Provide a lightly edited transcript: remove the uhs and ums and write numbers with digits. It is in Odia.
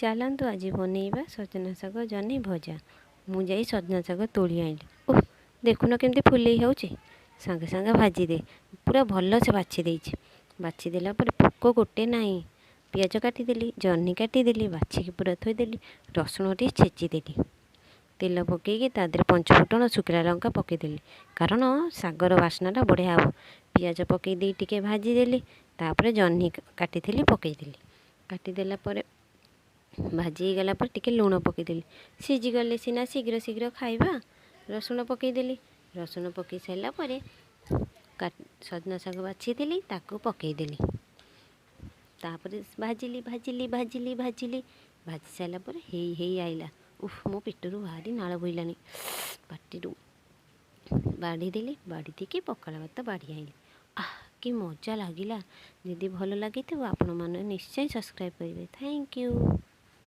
ଚାଲନ୍ତୁ, ଆଜି ବନେଇବା ସଜନା ଶାଗ ଜହ୍ନି ଭଜା। ମୁଁ ଯାଇ ସଜନା ଶାଗ ତୋଳି ଆଣିଲି। ଓଃ, ଦେଖୁନ କେମିତି ଫୁଲେଇ ହେଉଛି। ସାଙ୍ଗେ ସାଙ୍ଗେ ଭାଜିଦେ। ପୁରା ଭଲସେ ବାଛି ଦେଇଛି। ବାଛି ଦେଲା ପରେ ପୋକ ଗୋଟେ ନାହିଁ। ପିଆଜ କାଟିଦେଲି, ଜହ୍ନି କାଟିଦେଲି, ବାଛିକି ପୁରା ଥୋଇଦେଲି, ରସୁଣ ଟିକେ ଛେଚିଦେଲି। ତେଲ ପକେଇକି ତା ଦେହରେ ପଞ୍ଚଫୁଟଣ, ଶୁଖିଲା ଲଙ୍କା ପକେଇଦେଲି, କାରଣ ଶାଗର ବାସ୍ନାଟା ବଢ଼ିଆ ହେବ। ପିଆଜ ପକେଇ ଦେଇ ଟିକେ ଭାଜିଦେଲି। ତାପରେ ଜହ୍ନି କାଟିଥିଲି, ପକେଇଦେଲି। କାଟିଦେଲା ପରେ, ଭାଜି ହେଇଗଲା ପରେ ଟିକେ ଲୁଣ ପକେଇଦେଲି। ସିଝିଗଲେ ସିନା ଶୀଘ୍ର ଶୀଘ୍ର ଖାଇବା। ରସୁଣ ପକେଇଦେଲି। ରସୁଣ ପକେଇ ସାରିଲା ପରେ ସଜନା ଶାଗ ବାଛିଥିଲି, ତାକୁ ପକେଇଦେଲି। ତାପରେ ଭାଜିଲି, ଭାଜିଲି, ଭାଜିଲି, ଭାଜିଲି। ଭାଜି ସାରିଲା ପରେ ହେଇ ହେଇ ଆଇଲା। ଉଫ୍, ମୋ ପେଟରୁ ଭାରି ନାଳ ବୋହିଲାଣି ପାଟିରୁ। ବାଢ଼ିଦେଲି। ବାଢ଼ି ଦେଇକି ପଖାଳ ଭାତ ବାଢ଼ି ଆଇଲି। ଆଃ, କି ମଜା ଲାଗିଲା! ଯଦି ଭଲ ଲାଗିଥିବ, ଆପଣମାନେ ନିଶ୍ଚୟ ସବସ୍କ୍ରାଇବ୍ କରିବେ। Thank you.